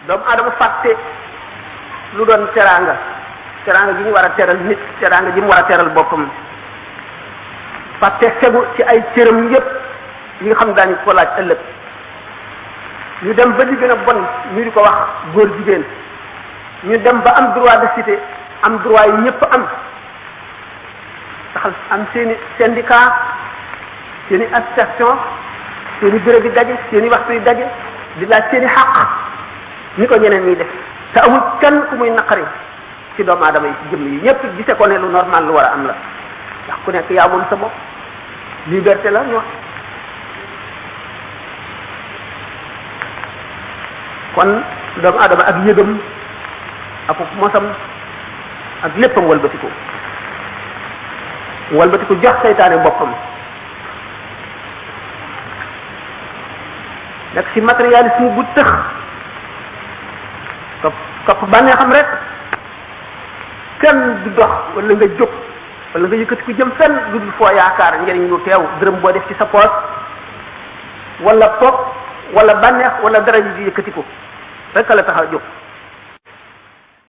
doomu aadama fàtte lu doon teraanga ji ñu war a teral nit teraanga ji mu war a teral boppam fàtte fegu ci ay cëram yépp yi nga xam daañu ko laaj ëllëg ñu dem ba li gën a bon ñu di ko wax góor jigéen ñu dem ba am droit de cité am droit yi ñëpp am taxal am seeni syndicat seeni association seeni bureau bi daje seeni waxtu yi daje di laaj seeni xàq ni ko ñeneen ñi def te amul kenn ku muy naqari ci doomu aadama yi ci jëmm yi ñëpp gise ko ne lu normal lu war a am la ndax ku nekk yaa moom sa bopp liberté la ñu wax kon doomu aadama ak yëgam ak mosam ak léppam walbatiku jox seytaane boppam nekk ci matérialisme bu tëx topp bànnee xam rek kenn du dox wala nga jóg wala nga yëkkati ko jëm fenn lu dul foo yaakaar njëriñ lu teew dërëm boo def ci sa poos wala pop wala bànneex wala dara ji yëkkati ko rek la tax a jóg